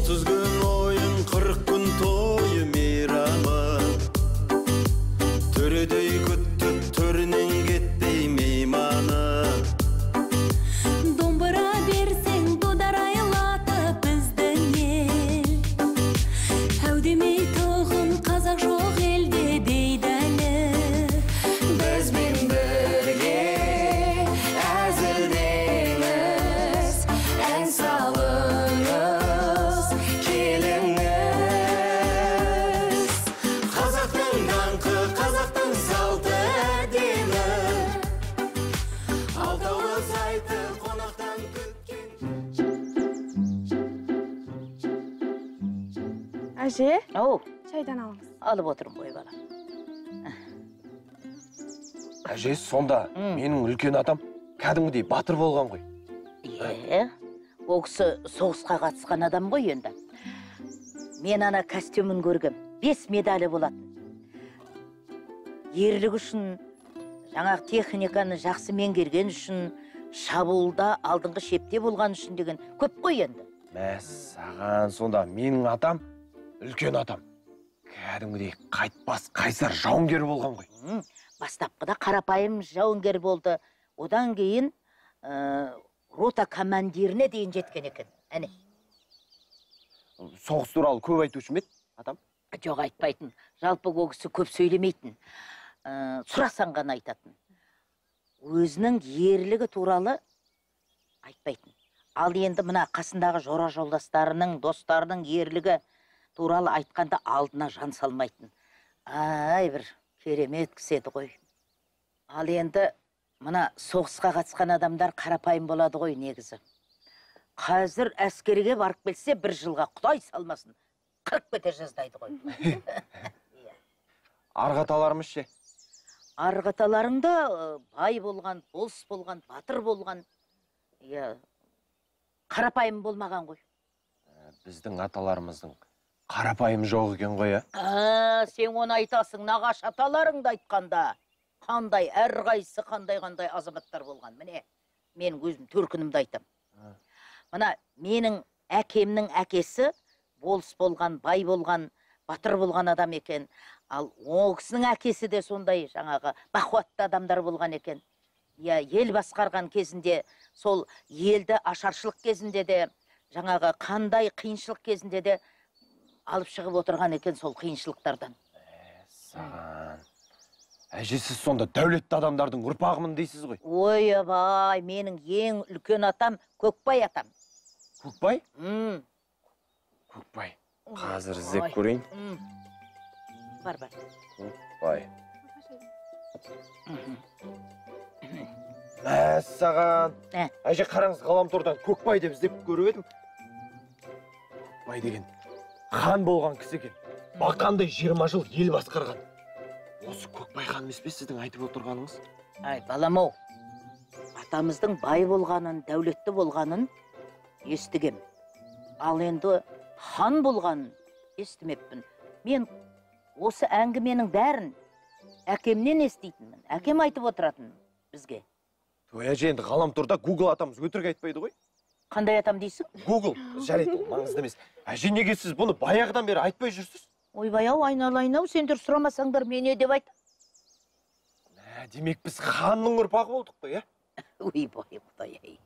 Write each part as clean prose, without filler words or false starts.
30 күн ойын, 40 күн тойы мейрамы. Төредей күттік, төрінен кетпей мейманы. Домбыра берсең, дударайлатып біздің ел. Әудемей тұғын қазақ жоқ елде дейді әлі. Бізбен бірге әзілдеңіз, ән салыңыз, келіңіз. Қазақтың даңқы, қазақтың салты әдемі. Алтауы сайты қонақтан күткен. Әже, Ау, шайдан алыңыз. Алып отырмын ғой, балам. Әже, сонда менің үлкен атам кәдімгідей батыр болған ғой. Е, ол кісі соғысқа қатысқан адам ғой енді. Мен ана костюмін көргем, 5 медалі болатын. Ерлігі үшін, жаңағы техниканы жақсы меңгерген үшін, шабуылда алдыңғы шепте болған үшін деген көп қой енді. Мәссаған, сонда менің атам, үлкен атам, кәдімгідей қайтпас қайсар жауынгер болған ғой. Бастапқыда қарапайым жауынгер болды. Одан кейін рота командиріне дейін жеткен екен. Әне. Соғыс туралы көп айтушы ма еді атам? Жоқ, айтпайтын. Жалпы ол кісі көп сөйлемейтін. Сұрасаң ғана айтатын. Өзінің ерлігі туралы айтпайтын. Ал енді мына қасындағы жора жолдастарының, достарының ерлігі туралы айтқанда алдына жан салмайтын. Ай, бір керемет кісі еді ғой. Ал енді мына соғысқа қатысқан адамдар қарапайым болады ғой негізі. Қазір әскерге барып келсе бір жылға құдай салмасын, қырып кете жаздайды ғой. Арғы аталарымыз ше? Арғы аталарың да бай болған, болыс болған, батыр болған. Иә, қарапайым болмаған ғой. Біздің аталарымыздың қарапайым жоқ екен ғой, ә? Сен оны айтасың, нағашы аталарыңды айтқанда. Қандай, әрқайсысы қандай-қандай азаматтар болған. Міне, мен өзім төркінімді айтам. Мына менің әкемнің әкесі болыс болған, бай болған, батыр болған адам екен. Ал ол кісінің әкесі де сондай жаңағы бақуатты адамдар болған екен. Я, ел басқарған кезінде, сол елді ашаршылық кезінде де, жаңағы қандай қиыншылық кезінде де алып шығып отырған екен сол қиыншылықтардан. Саған. Әже, сіз сонда дәулетті адамдардың ұрпағымын дейсіз ғой? Ойбай, менің ең үлкен атам Көкбай атам. Көкбай? Көкбай. Қазір іздеп көрейін. Бар, бар. Көкбай. Мәссаған. Әже, қараңыз, ғаламтордан Көкбай деп іздеп көріп едім. Көкбай деген хан болған кісі екен. Бақандай 20 жыл ел басқарған. Осы Көкбай хан емес пе сіздің айтып отырғаныңыз? Ай, балам-ау, атамыздың бай болғанын, дәулетті болғанын естігем. Ал енді хан болғанын естімеппін. Мен осы әңгіменің бәрін әкемнен еститінмін. Әкем айтып отыратын бізге. Той, әже, енді ғаламторда Google атамыз өтірік айтпайды ғой. Қандай атам дейсің? Google. Жарайды, ол маңызды емес. Әже, неге сіз бұны баяғыдан бері айтпай жүрсіз? Ойбай-ау, айналайын-ау, сендер сұрамасаңдар мен не деп айтам? Демек біз ханның ұрпағы болдық қой, ә? Ойбай, құдай-ай.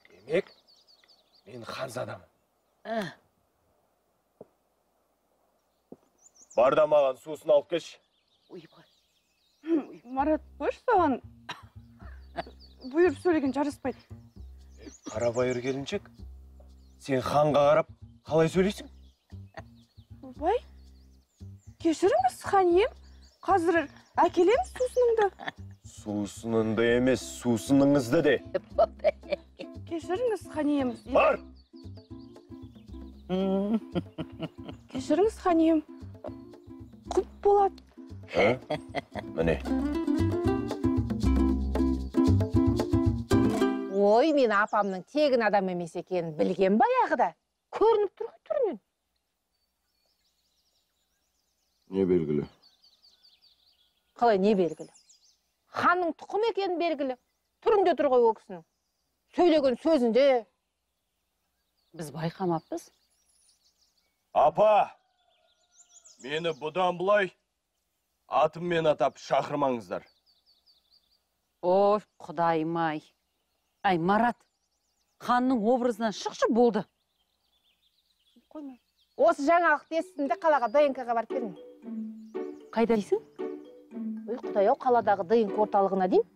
Демек, мен ханзадамын. Бар да маған сусын алып келші. Ойбай. Марат, қойшы саған. Бұйырып сөйлеген жараспайды. Қарабайыр келіншек, сен ханға қарап қалай сөйлейсің? Ойбай, кешіріңіз, хан ием. Қазір әкелемін сусыныңды. Сусыныңды емес, сусыныңызды де. Кешіріңіз, хан ием. Бар! Кешіріңіз, хан ием. Құп болады. Міне. Ой, мен апамның тегін адам емес екенін білген баяғыда. Көрініп тұр ғой түрінен. Не белгілі? Қалай не белгілі? Ханның тұқымы екені белгілі. Түрінде тұр ғой ол кісінің. Сөйлеген сөзінде. Біз байқамаппыз. Апа, мені бұдан бұлай атыммен атап шақырмаңыздар. Ой, құдайым-ай. Ай, Марат, ханның образынан шықшы болды. Қойма. Осы жаңалықты естідім де қалаға ДНК-ға барып келдім. Қайда дейсің? Ой, құдай-ау, қаладағы ДНК орталығына дейін.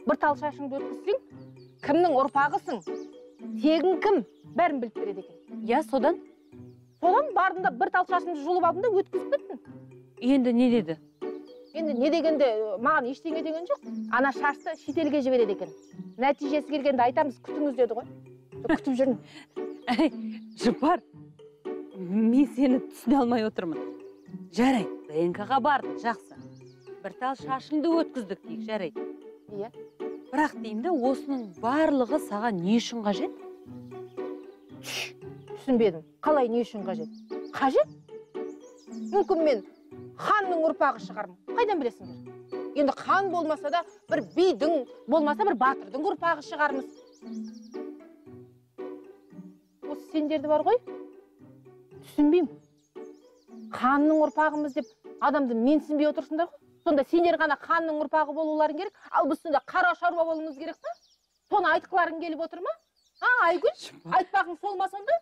Бір тал шашыңды өткізсең, кімнің ұрпағысың, тегің кім, бәрін біліп береді екен. Я, содан? Содан бардым да бір тал шашымды жұлып алдым да өткізіп кеттім. Енді не деді? Енді не дегенде, маған ештеңе деген жоқ. Ана шашты шетелге жібереді екен. Нәтижесі келгенде айтамыз, күтіңіз деді ғой. Күтіп жүрмін. Әй, Жұпар, мен сені түсіне алмай отырмын. Жарайды, ДНК-ға бардың, жақсы. Бір тал шашыңды өткіздік дейік, жарайды. Иә. Бірақ деймін де, осының барлығы саған не үшін қажет? Түсінбедім. Қалай не үшін қажет? Қажет? Мүмкін мен ханның ұрпағы шығармын. Қайдан білесіңдер? Енді хан болмаса да бір бидің, болмаса бір батырдың ұрпағы шығармыз. Осы сендерді бар ғой? Түсінбеймін. Ханның ұрпағымыз деп адамды менсінбей отырсыңдар ғой. Сонда сендер ғана ханның ұрпағы болуларың керек, ал біз сонда қара шаруа болуымыз керек па? Соны айтқыларың келіп отыр ма? А, Айгүл, айтпағың сол ма сонда?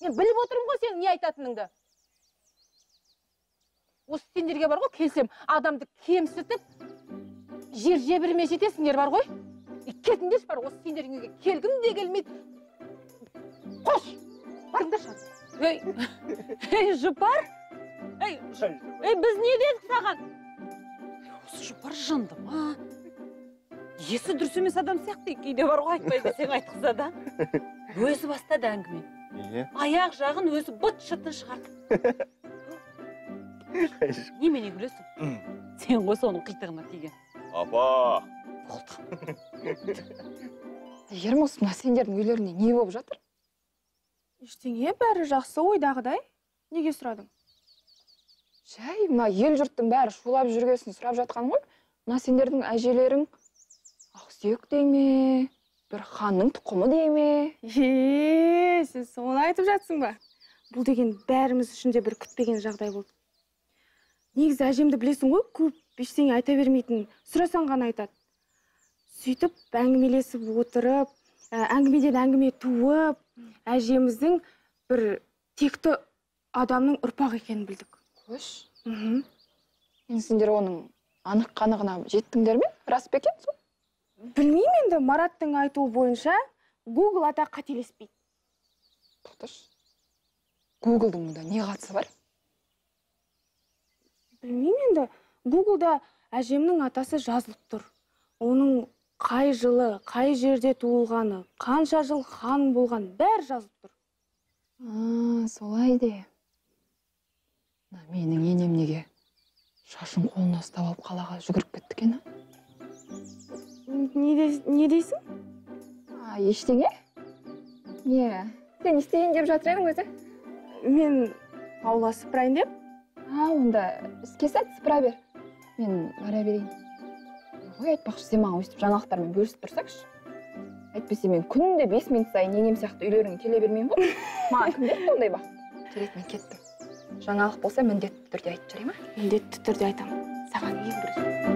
Мен біліп отырмын ғой сенің не айтатыныңды. Осы сендерге бар ғой, келсем, адамды кемсітіп, жер жебіріме жетесіңдер бар ғой. Кетіңдерші бар, осы сендердің үйге келгім де келмейді. Қош, барыңдаршы. Ей, ей, Жұпар! Ей, біз не дедік саған? Осы Жұпар жынды ма? Есі дұрыс емес адам сияқты кейде бар ғой, айтпай десең айтқызады. Өзі бастады әңгіме. Аяқ жағын өзі быт-шытын шығарды. Немене күлесің? Сен ғой соның қитығына тиген. Апа! Болды. Әйгерім, осы мына сендердің үйлерінде не болып жатыр? Ештеңе, бәрі жақсы ойдағыдай. Неге сұрадың? Жай, мына ел жұрттың бәрі шулап жүргесін сұрап жатқан ғой. Мына сендердің әжелерің ақсүйек дей ме, бір ханның тұқымы дей ме? Е, сен соны айтып жатсың ба? Бұл деген бәріміз үшін де бір күтпеген жағдай болды. Негізі әжемді білесің ғой, көп ештеңе айта бермейтін, сұрасаң ғана айтады. Сөйтіп әңгімелесіп отырып, әңгімеден әңгіме туып, әжеміздің бір текті адамның ұрпағы екенін білдік. Қош. Енді сендер оның анық қанығына жеттіңдер ме? Рас па екен сол? Білмеймін енді, Мараттың айтуы бойынша Google ата қателеспейді. Тоқташы. Google'дың мұнда не қатысы бар? Білмеймін енді, Google'да әжемнің атасы жазылып тұр. Оның қай жылы, қай жерде туылғаны, қанша жыл хан болған, бәрі жазылып тұр. Солай де. Менің енем неге шашын қолына ұстап алып қалаға жүгіріп кетті екен? Не дейсің? Ештеңе. Не, сен не істейін деп жатыр едің өзі? Мен аула сыпырайын деп. Онда іске сәт сыпыра бер. Мен бара берейін. Ой, айтпақшы, сен маған өстіп жаңалықтармен бөлісіп тұрсаңшы. Әйтпесе мен күнде 5 минут сайын енем сияқты үйлеріңе келе бермеймін ғой. Маған кім берді ондай бақыт? Жарайды, мен кеттім. Жаңалық болса міндетті түрде айтып жүре ма? Міндетті түрде айтамын. Саған ең бірінші.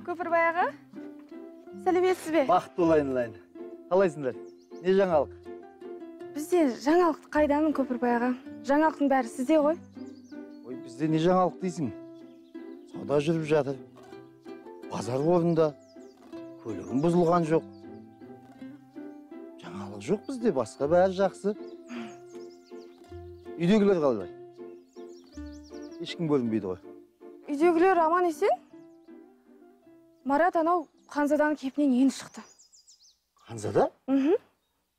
Көпірбай аға, сәлеметсіз бе? Бақытты болайын, Лайын. Қалайсыңдар? Не жаңалық? Бізде жаңалық қайдан, Көпірбай аға? Жаңалықтың бәрі сізде ғой. Ой, бізде не жаңалық дейсің? Сауда жүріп жатыр. Базар орнында. Көлігім бұзылған жоқ. Жаңалық жоқ бізде, басқа бәрі жақсы. Үйдегілер қалай? Ешкім көрінбейді ғой. Үйдегілер аман есен? Марат анау ханзаданың кейпінен енді шықты. Ханзада?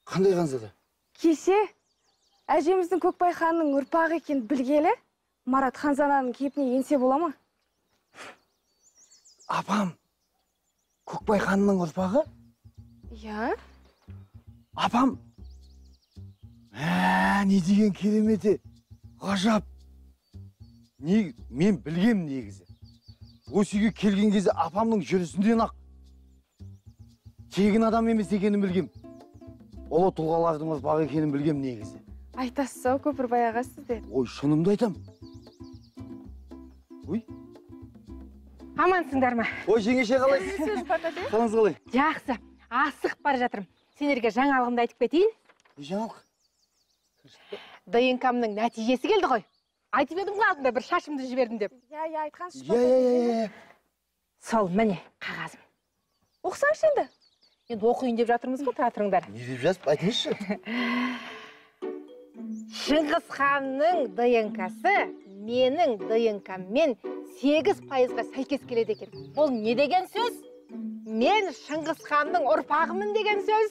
Қандай ханзада? Кеше әжеміздің Көкбай ханның ұрпағы екенін білгелі, Марат ханзаданың кейпіне енсе бола ма? Апам, Көкбай ханның ұрпағы? Иә. Апам, не деген керемет, ғажап. Мен білгем негізі. Осы үйге келген кезде апамның жүрісінен ақ тегін адам емес екенін білгем. Ұлы тұлғалардың ұрпағы екенін білгем негізі. Айтасыз ау, Көпірбай аға, сіз де. Ой, шынымды айтам. Ой. Амансыңдар ма? Ой, жеңеше, қалайсыз? Қалыңыз қалай? Жақсы, асығып бара жатырмын. Сендерге жаңалығымды айтып кетейін. Жаңалық? ДНК-мның нәтижесі келді ғой. Айтып едім ғой алдында бір шашымды жібердім деп. Иә, иә, айтқансыз. Иә, иә. Сол, міне қағазым. Оқысаңшы енді. Енді оқиын деп жатырмыз ғой, тұра тұрыңдар. Не деп жазып, айтыңызшы. Шыңғыс ханның ДНК-сы менің ДНК-мен 8%-ға сәйкес келеді екен. Бұл не деген сөз? Мен Шыңғыс ханның ұрпағымын деген сөз.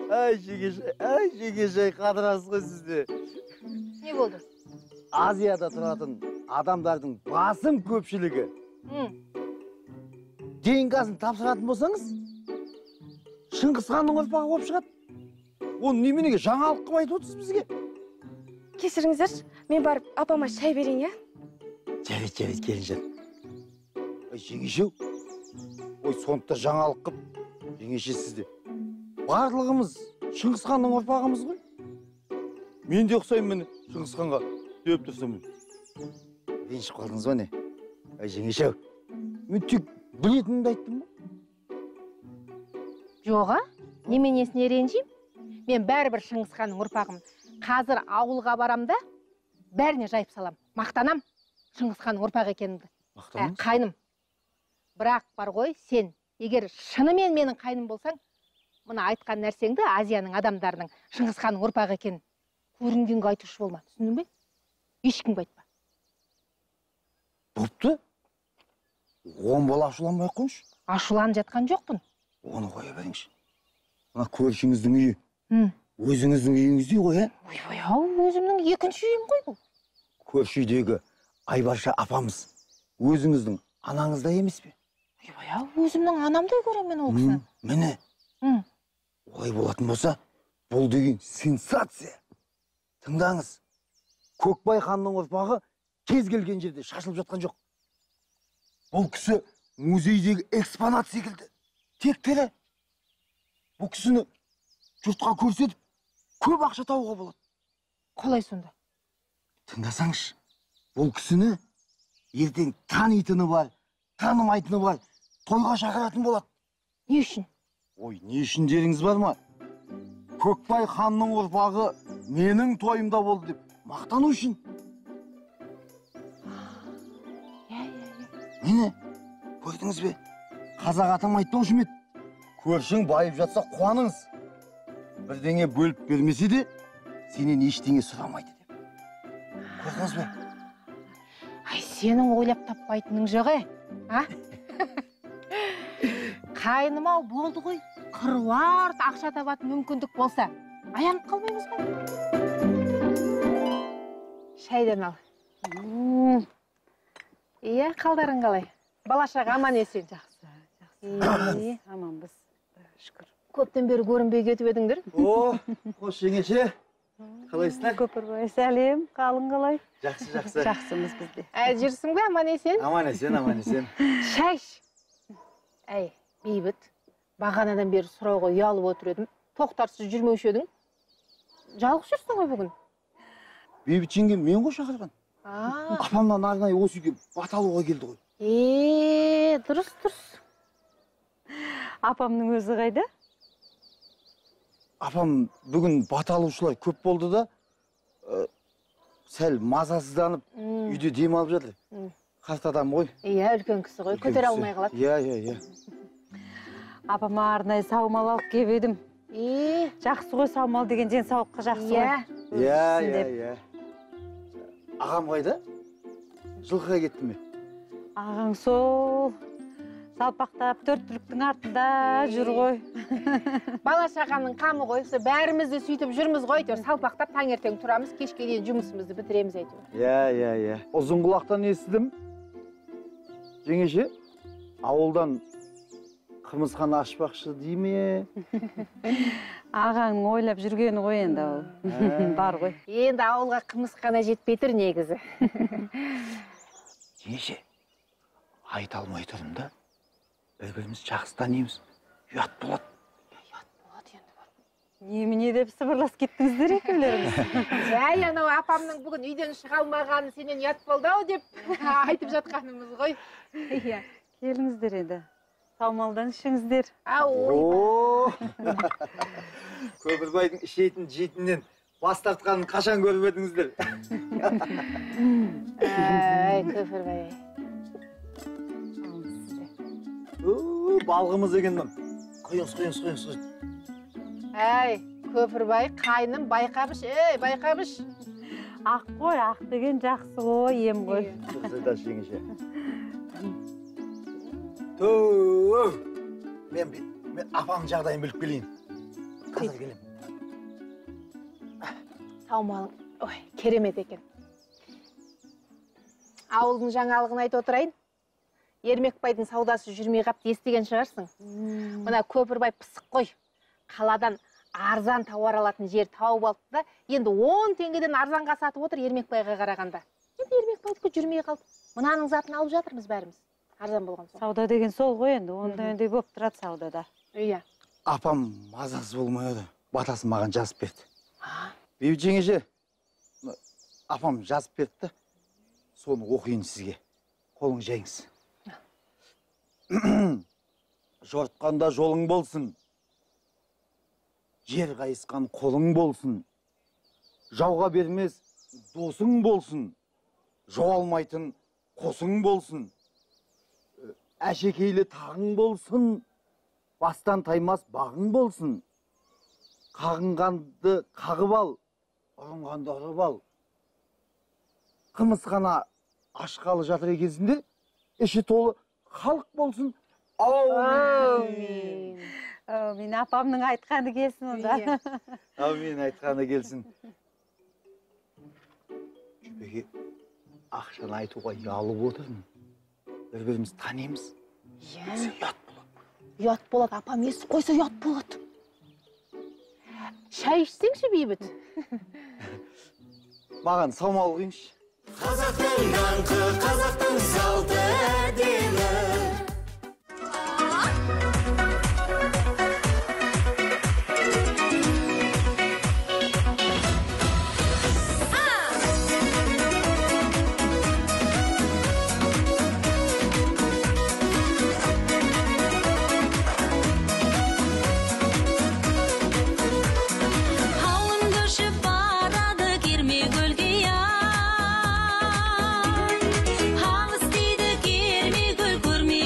Ай, жеңеше, ай, жеңеше, қадырасыз ғой сізде. Не болды? Азияда тұратын адамдардың басым көпшілігі ДНК-сын тапсыратын болсаңыз, Шыңғыс ханның ұрпағы болып шығады. Оны неменеге жаңалық қылып айтып отырсыз бізге? Кешіріңіздерші, мен барып апама шай берейін, иә? Жарайды, жарайды, келінжан. Ой, жеңеше, ой, сондықтан жаңалық қып, жеңеше сізде. Барлығымыз Шыңғыс ханның ұрпағымыз ғой. Мен де ұқсаймын міне Шыңғыс ханға деп тұрсам. Ренжіп қалдыңыз ба не? Ай, жеңеше, мен тек білетінімді айттым ғой. Жоға, неменесіне ренжимін? Мен бәрібір Шыңғыс ханның ұрпағымын. Қазір ауылға барам да, бәріне жайып салам. Мақтанам Шыңғыс ханның ұрпағы екенімді. Мақтанамыз? Қайным. Бірақ бар ғой, сен егер шынымен менің қайным болсаң, мына айтқан нәрсеңді Азияның адамдарының Шыңғыс ханның ұрпағы екенін көрінгенге айтушы болма, түсіндің бе? Ешкімге айтпа. Бопты. Он бала ашуланбай ақ қойыңызшы. Ашуланып жатқан жоқпын. Оны қоя беріңізші. Мына көршіңіздің үйі. Өзіңіздің үйіңіздей ғой, ә? Ойбай ау, өзімнің екінші үйім ғой бұл. Көрші үйдегі Айбарша апамыз өзіңіздің анаңыздай емес пе? Ойбай ау, өзімнің анамдай көремін мен ол кісіні. Міне. Олай болатын болса, бұл деген сенсация. Тыңдаңыз. Көкбай ханның ұрпағы кез келген жерде шашылып жатқан жоқ. Бұл кісі музейдегі экспонат секілді. Тек тірі. Бұл кісіні жұртқа көрсетіп, көп ақша табуға болады. Қалай сонда? Тыңдасаңшы, бұл кісіні ертең танитыны бар, танымайтыны бар, тойға шақыратын болады. Не үшін? Ой, не үшін деріңіз бар ма? Көкбай ханның ұрпағы менің тойымда болды деп мақтану үшін. Иә, иә, иә. Міне, көрдіңіз бе? Қазақ атам айтпаушы ма еді? Көршің байып жатса қуаныңыз. Бірдеңе бөліп бермесе де, сенен ештеңе сұрамайды деп. Көрдіңіз бе? Ай, сенің ойлап таппайтының жоқ, а? Қайным ау, болды ғой. Қыруар ақша табатын мүмкіндік болса, аянып қалмаймыз ғой. Шайдан ал. Иә, қалдарың қалай? Бала шаға аман есен. Жақсы, жақсы. Аманбыз, шүкір. Көптен бері көрінбей кетіп едіңдер. О, қош жеңеше. Қалайсыздар? Көпірбай, сәлем. Қалың қалай? Жақсы, жақсы. Жақсымыз бізде. Ә, жүрсің бе, аман есен? Аман есен, аман есен. Шай іш. Әй, Бейбіт, бағанадан бері сұрауға ұялып отыр едім. Тоқтарсыз жүрмеуші едің. Жалғыз жүрсің ғой бүгін. Бейбіт жеңгем мен ғой шақырған. Апамнан арнайы осы үйге бата алуға келді ғой. Дұрыс, дұрыс. Апамның өзі қайда? Апам бүгін бата алушылар көп болды да, сәл мазасызданып үйде дем алып жатыр. Қарт адам ғой. Иә, үлкен кісі ғой, көтере алмай қалады. Иә, иә, иә. Апама арнайы саумал алып келіп едім. Жақсы ғой, саумал деген денсаулыққа жақсы ғой. Иә, иә, иә. Ағам қайда? Жылқыға кетті ме? Ағаң сол салпақтап төрт түліктің артында жүр ғой. Бала шағаның қамы ғой, бәріміз де сөйтіп жүрміз ғой, әйтеуір салпақтап таңертең тұрамыз, кешке дейін жұмысымызды бітіреміз әйтеуір. Иә, иә, иә. Ұзын құлақтан естідім. Жеңеше, ауылдан Қымызхана ашпақшы дей ме? Ағаңның ойлап жүргені ғой енді ол. Бар ғой. Енді ауылға қымызхана жетпей тұр негізі. Жеңеше, айта алмай тұрмын да. Бір-бірімізді жақсы танимыз. Ұят болады. Ұят болады енді бар. Немене деп сыбырласып кеттіңіздер екеулеріңіз? Жай анау апамның бүгін үйден шыға алмағаны сенен ұят болды ау деп айтып жатқанымыз ғой. Иә. Келіңіздер енді. Саумалдан ішіңіздер. О! Көпірбайдың ішетін жейтіннен бас тартқанын қашан көріп едіңіздер? Әй, Көпірбай. Балғымыз екен мын. Құйыңыз, құйыңыз, құйыңыз. Әй, Көпірбай, қайным байқап іш, ей, байқап іш. Ақ қой, ақ деген жақсы ғой, ем ғой. Дұрыс айтасыз, жеңеше. Төө! Мен апамның жағдайын біліп келейін. Қазір келем. Саумалың, ой, керемет екен. Ауылдың жаңалығын айтып отырайын. Ермекбайдың саудасы жүрмей қапты, естіген шығарсың. Мына Көпірбай пысық қой. Қаладан арзан тауар алатын жер тауып алды да, енді 10 теңгеден арзанға сатып отыр Ермекбайға қарағанда. Енді Ермекбайдікі жүрмей қалды. Мынаның затын алып жатырмыз бәріміз. Арзан болған соң. Сауда деген сол ғой енді, ондай болып тұрады саудада. Иә. Апам мазасы болмай еді. Батасын маған жазып берді. Бейбіт жеңеше, апам жазып берді, соны оқиын сізге. Қолың жайыңыз. Жортқанда жолың болсын. Жер қайысқан қолың болсын. Жауға бермес досың болсын. Жоғалмайтын қосың болсын. Әшекейлі тағың болсын. Бастан таймас бағың болсын. Қағынғанды қағып ал, ұрынғанды ұрып ал. Қымызхана ашқалы жатыр екенсіңдер, іші толы халық болсын. Аумин. Әумин, апамның айтқаны келсін онда. Әумин, айтқаны келсін. Жүпеке, ақшаны айтуға ұялып отырмын. Бір-бірімізді танимыз. Иә. Ұят болады. Ұят болады, апам естіп қойса ұят болады. Шай ішсеңші, Бейбіт. Маған саумал құйыңызшы. Қазақтың даңқы, қазақтың салты әдемі. Көрмей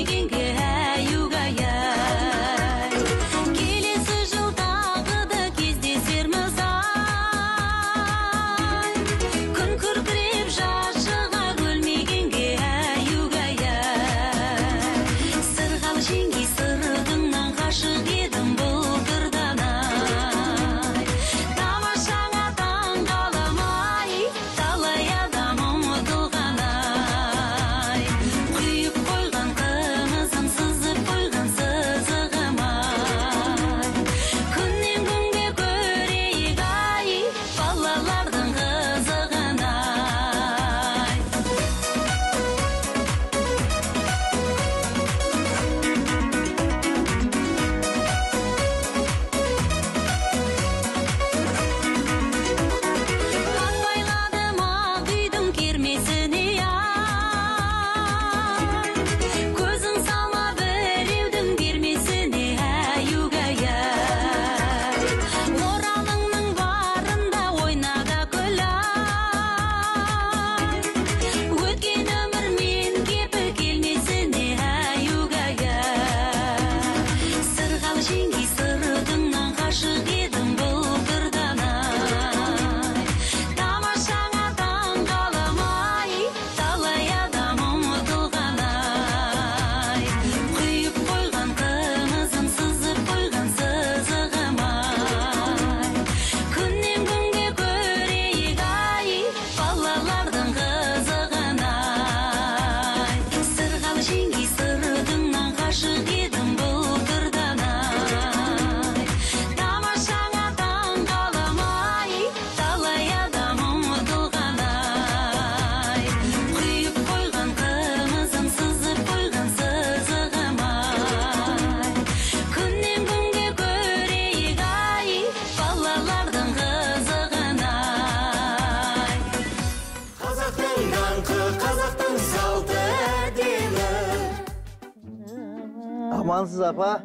Амансыз, апа?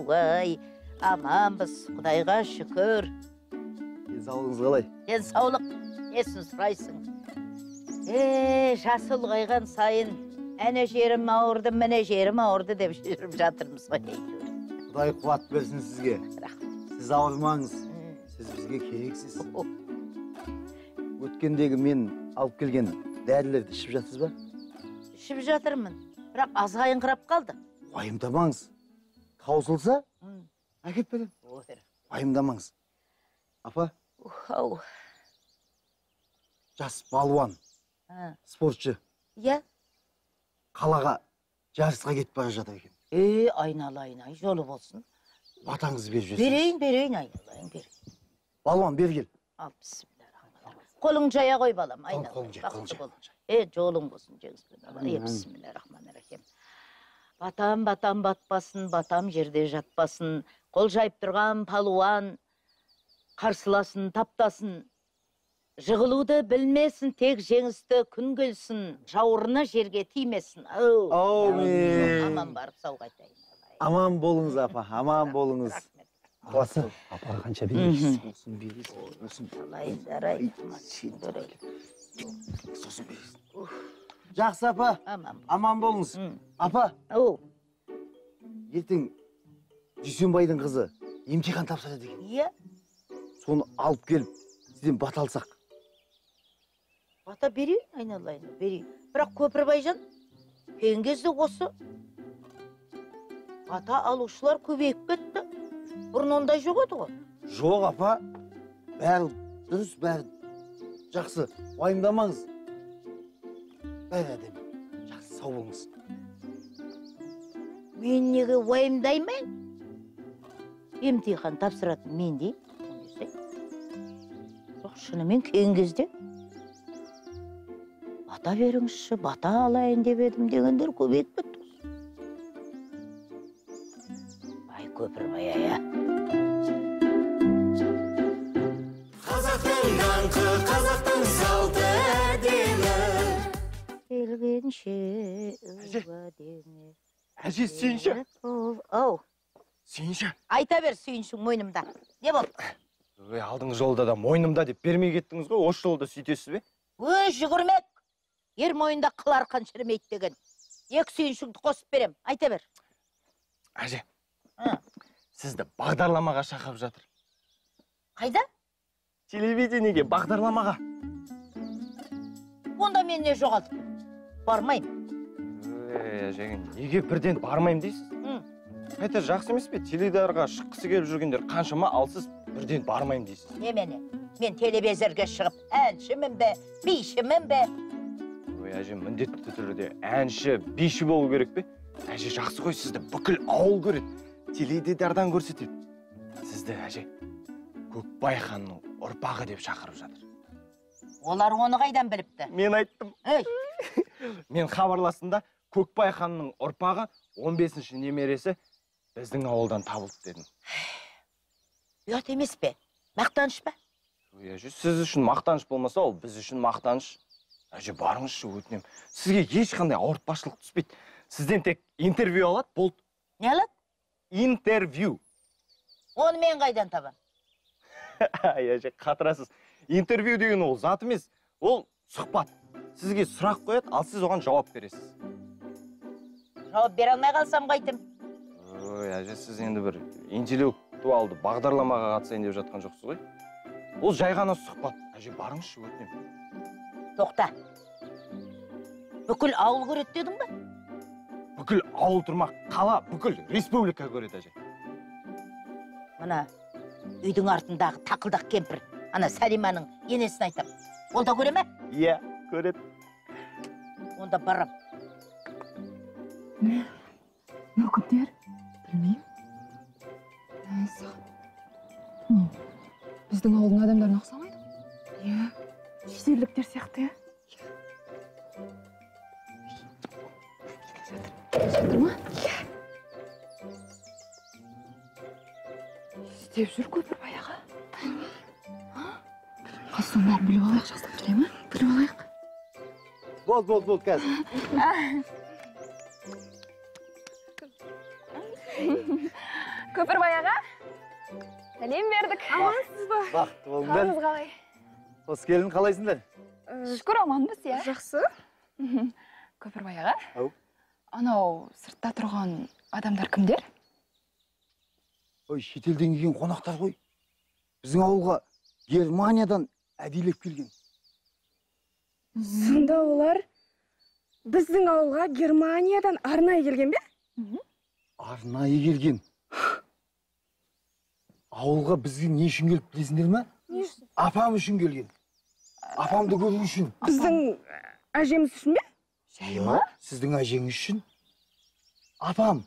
Ой, аманбыз, Құдайға шүкір. Денсаулығыңыз қалай? Денсаулық, несін сұрайсың? Жасы ұлғайған сайын әне жерім ауырды, міне жерім ауырды деп жүріп жатырмыз ғой әйтеуір. Құдай қуат берсін сізге. Сіз ауырмаңыз, сіз бізге керексіз. Өткендегі мен алып келген дәрілерді ішіп жатсыз ба? Ішіп жатырмын, бірақ азайыңқырап қалды. Уайымдамаңыз. Таусылса, әкеп беремін. Уайымдамаңыз. Апа, жас балуан, спортшы. Иә. Қалаға жарысқа кетіп бара жатыр екен. Айналайын, ай, жолы болсын. Батаңызды беріп жіберсеңіз. Берейін, берейін, айналайын, берейін. Балуан, бері кел. Ал, бісміллә. Қолың жая қой, балам, айналайын. Бақытты бол. Жолың болсын, жеңіспен. Бісміллә-рахман-рахим. Батам, батам, батпасын, батам жерде жатпасын. Қол жайып тұрған палуан қарсыласын, таптасын. Жығылуды білмесін, тек жеңісті күн келсін, жауырыны жерге тимесін. Аумин. Аман барып сау қайтайын. Аман болыңыз, апа, аман болыңыз. Апасы, апаға қанша бересіз? Сосын бересіз, сосын. Жарайды, сосын бересіз. Жақсы, апа, аман болыңыз. Апа, ертең Дүйсенбайдың қызы емтихан тапсырады екен. Иә. Соны алып келіп, сізден бата алсақ. Бата берейін, айналайын, берейін. Бірақ Көпірбайжан, келген кезде осы бата алушылар көбейіп кетті. Бұрын ондай жоқ еді ғой. Жоқ, апа, бәрі дұрыс, бәрі жақсы. Уайымдамаңыз. Бәрі әдемі. Жақсы, сау болыңыз. Мен неге уайымдаймын? Емтихан тапсыратын мен деймін. Жоқ, шынымен келген кезде бата беріңізші, бата алайын деп едім дегендер көбейіп кетті. Ай, Көпірбай ая. Қазақтың даңқы, қазақтың салты әдемі. Келгенше уәдеңе. Әже, сүйінші. Ау. Сүйінші. Айта бер, сүйіншің мойнымда. Не болды? Ой, алдыңғы жолда да мойнымда деп бермей кеттіңіз ғой, осы жолда сөйтесіз бе? Өй, жүгірмек. Ер мойнында қыл арқан шірімейді деген. Екі сүйіншіңді қосып берем. Айта бер. Әже, сізді бағдарламаға шақырып жатыр. Қайда? Телевидениеге, бағдарламаға. Онда мен не жоғалтып? Бармаймын. Ой, әже, неге бірден бармаймын дейсіз? Қайта жақсы емес пе? Теледидарға шыққысы келіп жүргендер қаншама, ал сіз бірден бармаймын дейсіз. Немене? Мен телевизорға шығып әншімін бе, бишімін бе? Ой, әже, міндетті түрде әнші, биші болу керек пе? Әже, жақсы ғой, сізді бүкіл ауыл көреді, теледидардан көрсетеді. Сізді, әже, Көкбай ханның ұрпағы деп шақырып жатыр. Олар оны қайдан біліпті? Мен айттым. Ей! Мен хабарластым да, Көкбай ханның ұрпағы 15-ші немересі біздің ауылдан табылды дедім. Ұят емес пе? Мақтаныш па? Ой, әже, сіз үшін мақтаныш болмаса, ол біз үшін мақтаныш. Әже, барыңызшы, өтінемін. Сізге ешқандай ауыртпашылық түспейді. Сізден тек интервью алады, болды. Не алады? Интервью. Оны мен қайдан табам? Ай, әже, қатырасыз. Интервью деген ол зат емес, ол сұхбат. Сізге сұрақ қояды, ал сіз оған жауап бересіз. Жауап бере алмай қалсам қайтем? Ой, әже, сіз енді бір интеллектуалды бағдарламаға қатысайын деп жатқан жоқсыз ғой? Ол жай ғана сұхбат. Әже, барыңызшы, өтінемін. Тоқта. Бүкіл ауыл көреді дедің бе? Бүкіл ауыл тұрмақ, қала, бүкіл республика көреді, әже. Мына үйдің артындағы тақылдақ кемпір, ана Сәлиманың енесін айтам. Ол да көре ме? Иә, көреді. Онда барам. Не? Мынау кімдер? Білмеймін. Мәссаған. Біздің ауылдың адамдарына ұқсамайды. Иә. Шетелдіктер сияқты, иә? Келе жатыр ма? Иә. Істеп жүр Көпірбай аға. Қазір соның бәрін біліп алайық, жақсылап жүре ме? Біліп алайық. Болды, болды, болды, қазір. Көпірбай аға, сәлем бердік. Амансыз ба? Бақытты болыңдар. Қалыңыз қалай? Қос келін, қалайсыңдар? Шүкір, аманбыз, иә. Жақсы. Көпірбай аға, Ау. Анау сыртта тұрған адамдар кімдер? Ой, шетелден келген қонақтар ғой. Біздің ауылға Германиядан әдейілеп келген. Сонда олар біздің ауылға Германиядан арнайы келген бе? Арнайы келген. Ауылға бізге не үшін келіп білесіңдер ме? Не үшін? Апам үшін келген. Апамды көру үшін. Біздің әжеміз үшін бе? Жай ма? Сіздің әжеңіз үшін. Апам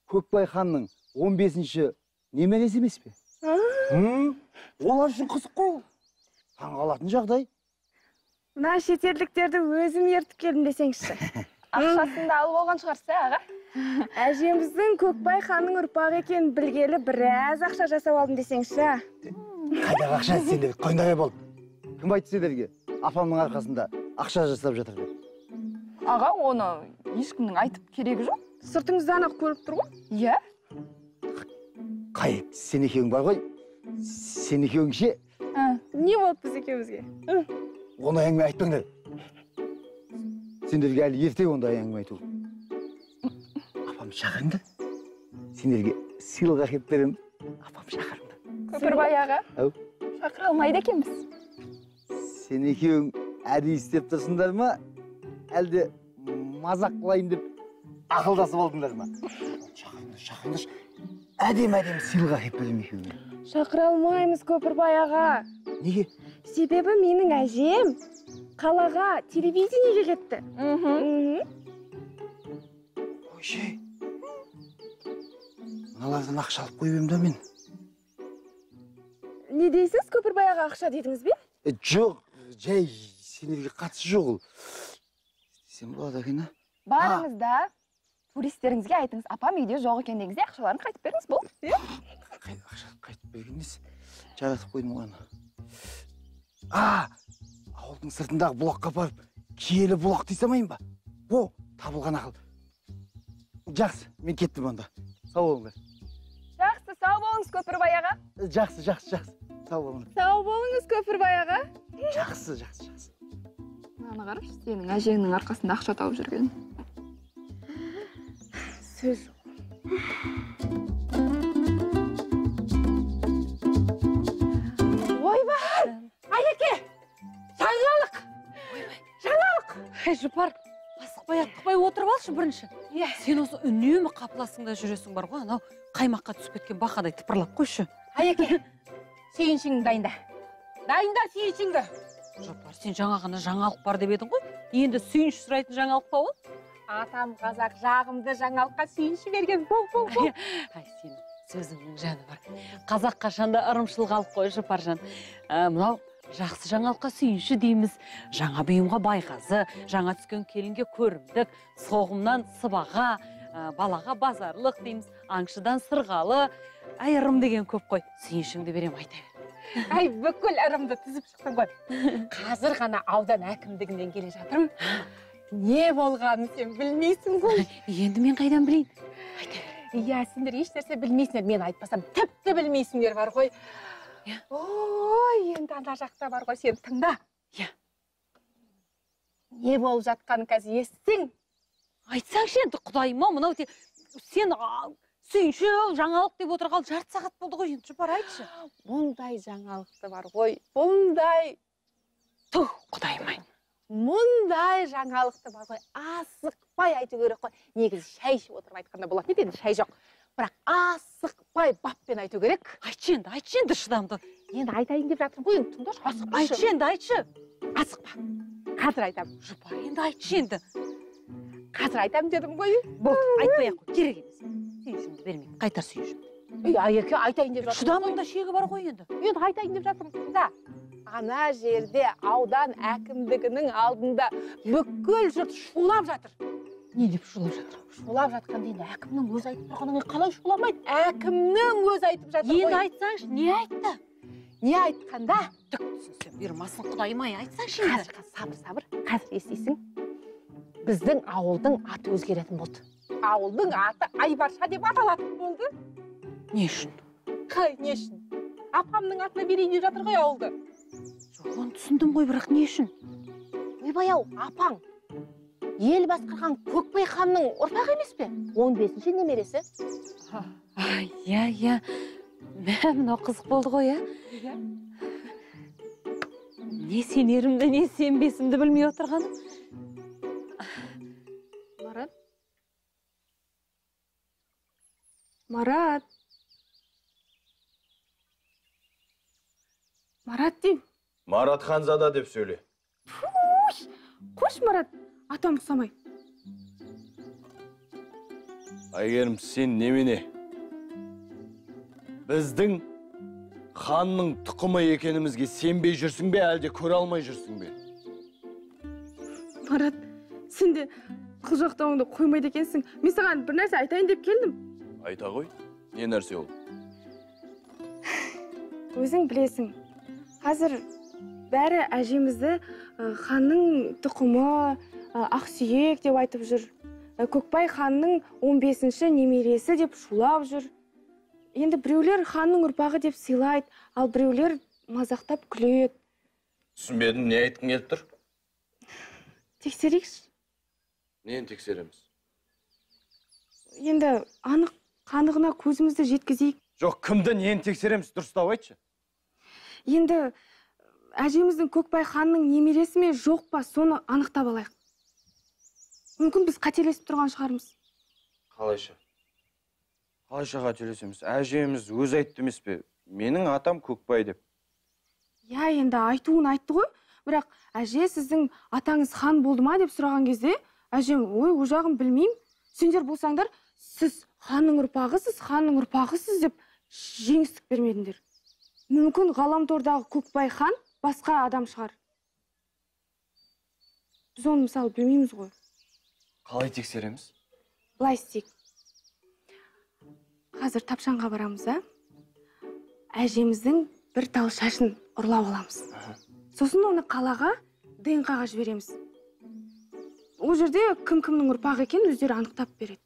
Көкбай ханның 15-ші немересі емес пе? Олар үшін қызық қой. Таңғалатын жағдай. Мына шетелдіктерді өзім ертіп келдім десеңізші. Ақшасын да алып алған шығарсыз, аға? Әжеміздің Көкбай ханның ұрпағы екенін білгелі біраз ақша жасап алдым десеңізші. Қайдағы ақша сендер? Қойндай болды. Кім айтты сендерге? Апамның арқасында ақша жасап жатыр деп. Аға, оны ешкімнің айтып керегі жоқ. Сыртыңыздан ақ көріп тұр ғой. Иә. Қай, сен екеуің бар ғой. Сен екеуің ше? Не болды біз екеумізге? Ондай әңгіме айтпаңдар. Сендерге әлі ерте ондай әңгіме айту. Апам шақырыңдар. Сендерге сыйлық әкеліп беремін. Апам шақырыңдар. Көпірбай аға. Ау. Шақыра алмайды екенбіз. Сен екеуің әдейі істеп тұрсыңдар ма? Әлде мазақ қылайын деп ақылдасып алдыңдар ма? Шақырыңдар, шақырыңдаршы. Әдемі-әдемі сыйлық әкеліп беремін екеуіңе. Шақыра алмаймыз, Көпірбай аға. Неге? Себебі менің әжем қалаға телевидениеге кетті. Қойшы. Мыналардан ақша алып қойып едім да мен. Не дейсіз, Көпірбай аға, ақша дедіңіз бе? Жоқ, жай сендерге қатысы жоқ ол. Сен болады екен, а? Барыңыз да, туристеріңізге айтыңыз, апам үйде жоқ екен деңізде ақшаларын қайтып беріңіз, болды. Ақша қайтып берген несі? Жаратып қойдым ғой аны. Ауылдың сыртындағы бұлаққа барып, киелі бұлақ дей салмайын ба? О, табылған ақыл. Жақсы, мен кеттім онда. Сау болыңдар. Жақсы, сау болыңыз, Көпірбай аға. Жақсы, жақсы, жақсы. Сау болыңдар. Сау болыңыз, Көпірбай аға. Жақсы, жақсы, жақсы. Мынаны қарашы, сенің әжеңнің арқасында ақша тауып жүрген. Сөз жоқ. Ойбай! Айеке! Жаңалық! Жаңалық! Ей, Жұпар, асықпай аттықпай отырып алшы бірінші. Иә. Сен осы үнемі қапыласың да жүресің бар ғой, анау қаймаққа түсіп кеткен бақадай тыпырлап қойшы. Айеке, сүйіншіңді дайында. Дайында сүйіншіңді. Жұпар, сен жаңа ғана жаңалық бар деп едің ғой. Енді сүйінші сұрайтын жаңалық па ол? Атам қазақ жағымды жаңалыққа сүйінші берген. Бол, бол, бол. Ай, сенің сөзіңнің жаны бар. Қазақ қашанда ырымшыл халық қой, Жұпаржан. Мынау жақсы жаңалыққа сүйінші дейміз. Жаңа бұйымға байғазы, жаңа түскен келінге көрімдік, соғымнан сыбаға, балаға базарлық дейміз, аңшыдан сырғалы. Ай, ырым деген көп қой. Сүйіншіңді берем, айта бер. Ай, бүкіл ырымды тізіп шықтың ғой. Қазір ғана аудан әкімдігінен келе жатырмын. Не болғанын сен білмейсің ғой. Енді мен қайдан білейін? Айта бер. Иә, сендер еш нәрсе білмейсіңдер. Мен айтпасам тіпті білмейсіңдер бар ғой. Ой, енді ана жақта бар ғой, сен тыңда. Иә. Не болып жатқанын қазір естісең. Айтсаңшы енді, Құдайым-ау, мынау сен сүйінші жаңалық деп отырғалы жарты сағат болды ғой, енді Жұпар айтшы. Мұндай жаңалықты бар ғой, бұндай. Тух, Құдайым-ай. Мұндай жаңалықты бар ғой, асықпай айту керек қой. Негізі шай ішіп отырып айтқанда болатын еді, енді шай жоқ. Бірақ асықпай баппен айту керек. Айтшы енді, айтшы енді шыдамды. Енді айтайын деп жатырмын ғой, енді тыңдашы, асықпашы. Айтшы енді, айтшы. Асықпа. Қазір айтамын. Жұпар, енді айтшы енді. Қазір айтамын дедім ғой. Болды, айтпай ақ қой, керек емес. Сүйіншімді бермеймін, қайтар сүйіншімді. Ей, Айеке, айтайын деп жатырмын. Шыдамның да шегі бар ғой енді. Енді айтайын деп жатырмын, тыңда. Ана жерде аудан әкімдігінің алдында бүкіл жұрт шулап жатыр. Не деп шулап жатыр? Шулап жатқанда енді әкімнің өзі айтып тұрғаннан кейін қалай шуламайды? Әкімнің өзі айтып жатыр ғой. Енді айтсаңшы, не айтты? Не айтқанда? Түк түсінсем бұйырмасын, Құдайым-ай, айтсаңшы енді. Қазір, сабыр, сабыр, қазір естисің. Біздің ауылдың аты өзгеретін болды. Ауылдың аты Айбарша деп аталатын болды. Не үшін? Қай, не үшін? Апамның атына берейін деп жатыр ғой ауылды. Жоқ, оны түсіндім ғой, бірақ не үшін? Ойбай ау, апаң ел басқарған Көкбай ханның ұрпағы емес пе? 15-ші немересі. Иә, иә. Мә, мынау қызық болды ғой, ә? Не сенерімді, не сенбесімді білмей отырғаным. Марат? Марат? Марат деймін. Марат Ханзада деп сөйле. Фуй, қош Марат, атам ұқсамай. Әйгерім, сен немене? Біздің ханның тұқымы екенімізге сенбей жүрсің бе, әлде көре алмай жүрсің бе? Марат, сен де қылжақтауыңды қоймайды екенсің. Мен саған бір нәрсе айтайын деп келдім. Айта ғой. Не нәрсе ол? Өзің білесің. Қазір бәрі әжемізді ханның тұқымы, ақсүйек деп айтып жүр. Көкбай ханның 15-ші немересі деп шулап жүр. Енді біреулер ханның ұрпағы деп сыйлайды, ал біреулер мазақтап күледі. Түсінбедім, не айтқың келіп тұр? Тексерейікші. Нені тексереміз? Енді анық қанығына көзімізді жеткізейік. Жоқ, кімді нені тексереміз, дұрыстап айтшы. Енді әжеміздің Көкбай ханның немересі ме жоқ па, соны анықтап алайық. Мүмкін біз қателесіп тұрған шығармыз. Қалайша? Қалайша қателесеміз? Әжеміз өзі айтты емес пе? Менің атам Көкбай деп. Иә, енді айтуын айтты ғой. Бірақ әже сіздің атаңыз хан болды ма деп сұраған кезде, әжем, ой, о жағын білмеймін. Сендер болсаңдар, сіз ханның ұрпағысыз, ханның ұрпағысыз деп жеңістік бермедіңдер. Мүмкін ғаламтордағы Көкбай хан басқа адам шығар. Біз оны мысалы білмейміз ғой. Қалай тексереміз? Былай істейік. Қазір тапшанға барамыз, а? Әжеміздің бір тал шашын ұрлап аламыз. Сосын оны қалаға ДНК-ға жібереміз. Ол жерде кім-кімнің ұрпағы екенін өздері анықтап береді.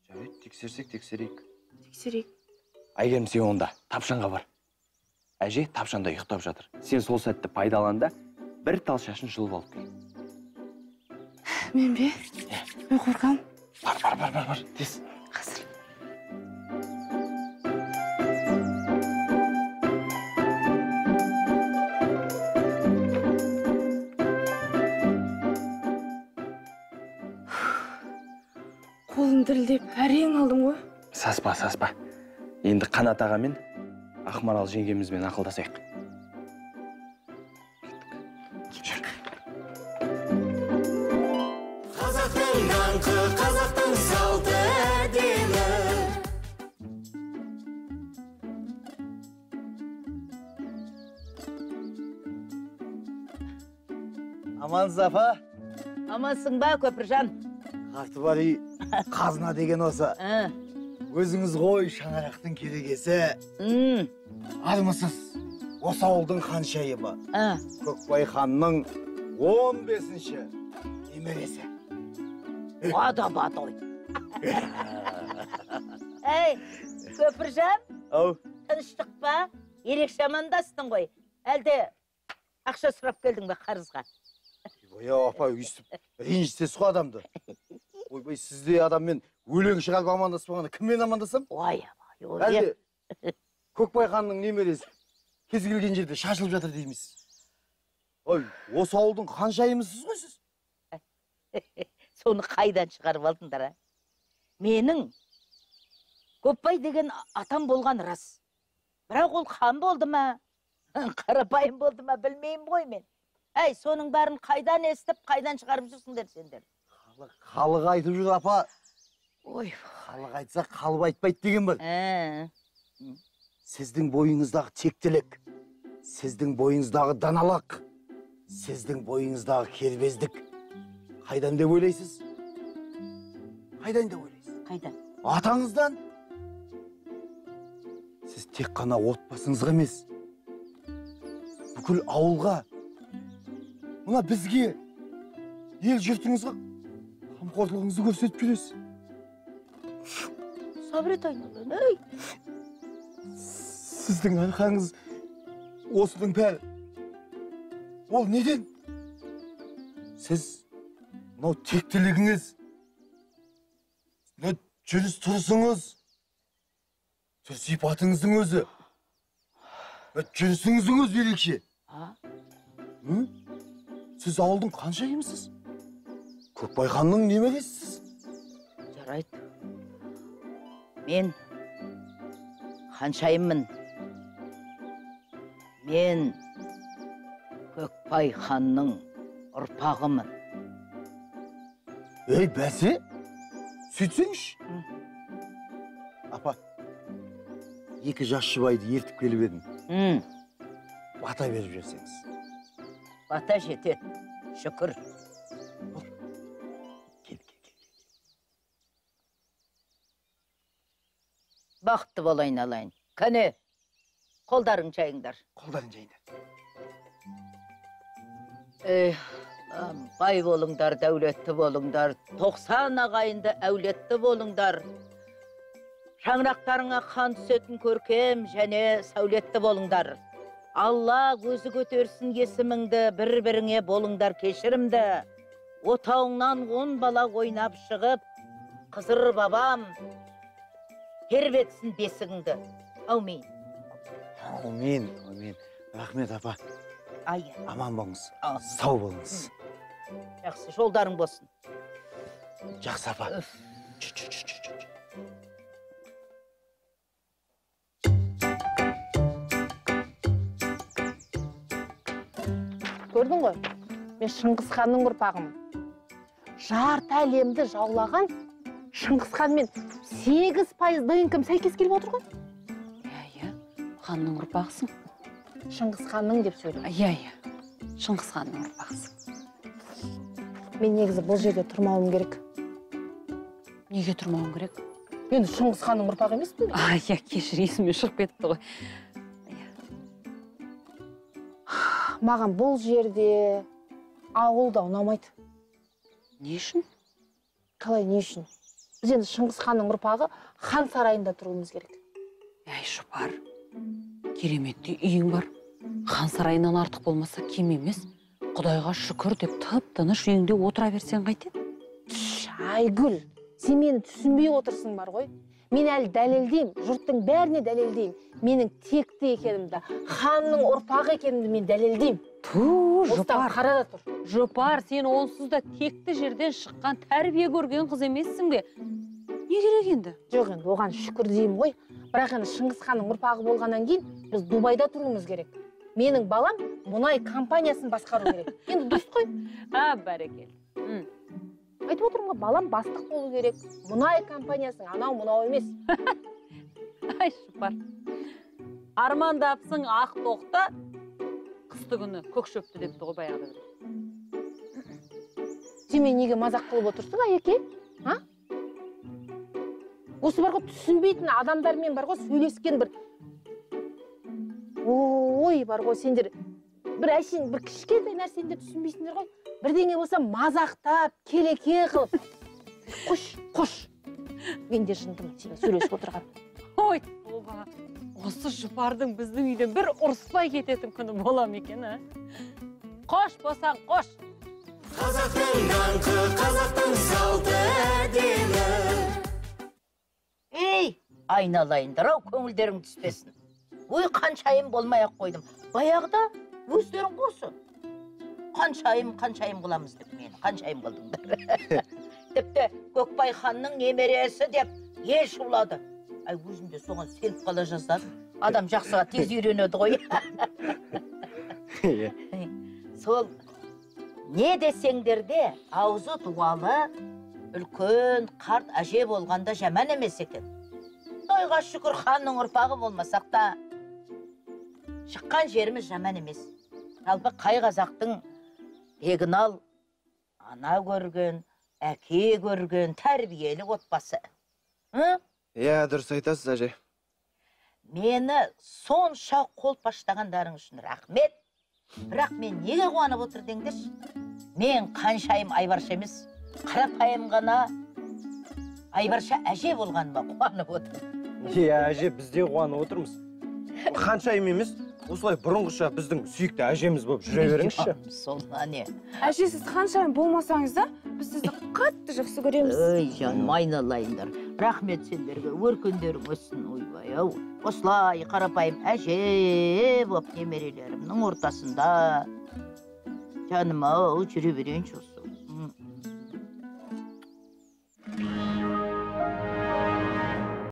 Жарайды, тексерсек, тексерейік. Тексерейік. Әйгерім, сен онда тапшанға бар. Әже тапшанда ұйықтап жатыр. Сен сол сәтті пайдалан да бір тал шашын жұлып алып кел. Мен бе? Мен қорқамын. Бар, бар, бар, бар, бар, тез. Қазір. Қолым дірілдеп, әрең алдым ғой. Саспа, саспа. Енді Қанат ағамен, Ақмарал жеңгемізбен ақылдасайық. Кеттік. Қазақтың даңқы, қазақтың салты әдемі. Амансыз, апа? Амансың ба, Көпіржан? Қарты бар үй, қазына деген осы. Өзіңіз ғой шаңырақтың керегесі. Армысыз, осы ауылдың ханшайымы. Көкбай ханның 15-ші немересі. Ада батой. Әй, Көпіржан? Ау. Тыныштық па? Ерекше амандастың ғой. Әлде ақша сұрап келдің бе қарызға? Ой, апа, өйстіп ренжітесіз ғой адамды. Ойбай, сіздей адаммен өлең шығарып амандаспағанда кіммен амандасам? Ой, ой. Әлде Көкбай ханның немересі кез келген жерде шашылып жатыр деймісіз? Ой, осы ауылдың ханшайымысыз ғой сіз? Соны қайдан шығарып алдыңдар, а? Менің Көкбай деген атам болған рас. Бірақ ол хан болды ма, қарапайым болды ма, білмеймін ғой мен. Әй, соның бәрін қайдан естіп, қайдан шығарып жүрсіңдер сендер? Халық айтып жүр, апа. Ой, халық айтса, қалып айтпайды деген бар. Сіздің бойыңыздағы тектілік, сіздің бойыңыздағы даналық, сіздің бойыңыздағы кербездік қайдан деп ойлайсыз? Қайдан деп ойлайсыз? Қайдан? Атаңыздан. Сіз тек қана отбасыңызға емес, бүкіл ауылға, мына бізге, ел жұртыңызға қамқорлығыңызды көрсетіп жүресіз. Сабыр ет айналайын, ей. Сіздің арқаңыз осының бәрі. Ол неден? Сіз мынау тектілігіңіз, мынау жүріс тұрысыңыз, түр сипатыңыздың өзі, жүрісіңіздің өзі ерекше. Сіз ауылдың қаншайымысыз? Көкбай ханның немересісіз. Жарайды. Мен ханшайыммын. Мен Көкбай ханның ұрпағымын. Ей, бәсе, сөйтсеңші. Апа, екі жас жұбайды ертіп келіп едім. Бата беріп жіберсеңіз. Бата жетеді, шүкір. Кел, кел, кел. Бақытты бол айналайын. Кәне, қолдарың жайыңдар. Қолдарың жайыңдар. Эй, бай болыңдар, дәулетті болыңдар, 90 ағайынды әулетті болыңдар. Шаңырақтарыңа қан түсетін көркем және сәулетті болыңдар. Алла өзі көтерсін есіміңді, бір-біріңе болыңдар кешірімді. Отауыңнан 10 бала ойнап шығып, Қызыр бабам тербетсін бесігіңді. Әумин. Әумин, әумин. Рахмет, апа. Ай. Аман болыңыз, сау болыңыз. Жақсы, жолдарың болсын. Жақсы, апа. Көрдің ғой, мен Шыңғыс ханның ұрпағымын. Жарты әлемді жаулаған Шыңғыс ханмен 8% ДНК-м сәйкес келіп отыр ғой. Иә, ханның ұрпағысың. Шыңғыс ханның деп сөйле. Иә, иә, Шыңғыс ханның ұрпағысың. Мен негізі бұл жерде тұрмауым керек. Неге тұрмауым керек? Енді Шыңғыс ханның ұрпағы емеспін бе? Иә, кешір, есімнен шығып кетті ғой. Маған бұл жерде ауыл да ұнамайды. Не үшін? Қалай не үшін? Біз енді Шыңғыс ханның ұрпағы хан сарайында тұруымыз керек. Әй, Жұпар, кереметті үйің бар. Хан сарайынан артық болмаса кем емес. Құдайға шүкір деп тып-тыныш үйіңде отыра берсең қайтеді? Айгүл, сен мені түсінбей отырсың бар ғой. Мен әлі дәлелдеймін, жұрттың бәріне дәлелдеймін. Менің текті екенімді, ханның ұрпағы екенімді мен дәлелдеймін. Ту, Жұпар, қара да тұр. Жұпар, сен онсыз да текті жерден шыққан тәрбие көрген қыз емессің бе? Не керек енді? Жоқ енді, оған шүкір деймін ғой. Бірақ енді Шыңғыс ханның ұрпағы болғаннан кейін біз Дубайда тұруымыз керек. Менің балам мұнай компаниясын басқару керек. Енді дұрыс қой. А, бәрекелді. Айтып отырмын ғой, балам бастық болу керек. Мұнай компаниясының анау мынау емес. Ай, Жұпар. Армандапсың ақ тоқта, қысты күні көк шөпті депті ғой баяғыда бір. Сен мені неге мазақ қылып отырсың, Айеке? А? Осы бар ғой, түсінбейтін адамдармен бар ғой, сөйлескен бір ой бар ғой, сендер бір әшейін бір кішкентай нәрсені де түсінбейсіңдер ғой. Бірдеңе болса мазақтап, келеке қылып. Қош, қош. Мен де жындымын сені сөйлесіп отырған. Ой, тоба. Осы Жұпардың біздің үйден бір ұрыспай кететін күні бола ма екен, а? Қош болсаң, қош. Қазақтың даңқы, қазақтың салты әдемі. Ей, айналайындар ау, көңілдерің түспесін. Ой, қаншайым болмай ақ қойдым. Баяғыда өздерің қосы. Қаншайым, қаншайым қыламыз деп мені, қаншайым қылдыңдар. Тіпті Көкбай ханның немересі деп ел шулады. Ай, өзім де соған сеніп қала жаздадым. Адам жақсыға тез үйренеді ғой. Сол, не десеңдер де, аузы дуалы үлкен қарт әже болғанда жаман емес екен. Құдайға шүкір, ханның ұрпағы болмасақ та, шыққан жеріміз жаман емес. Жалпы қай қазақтың бегін ал, ана көрген, әке көрген, тәрбиелі отбасы. Иә, дұрыс айтасыз, әже. Мені сонша қолпаштағандарың үшін рахмет. Бірақ мен неге қуанып отыр деңдерші? Мен қаншайым айбарша емес, қарапайым ғана Айбарша әже болғаныма қуанып отырмын. Иә, әже, біз де қуанып отырмыз. Ханшайым емес, осылай бұрынғыша біздің сүйікті әжеміз болып жүре беріңізші. Сол не. Әже, сіз ханшайым болмасаңыз да, біз сізді қатты жақсы көреміз. Ой, жаным, айналайындар. Рахмет сендерге, өркендерің өссін, ойбай ау. Осылай қарапайым әже болып немерелерімнің ортасында жаным ау жүре берейінші.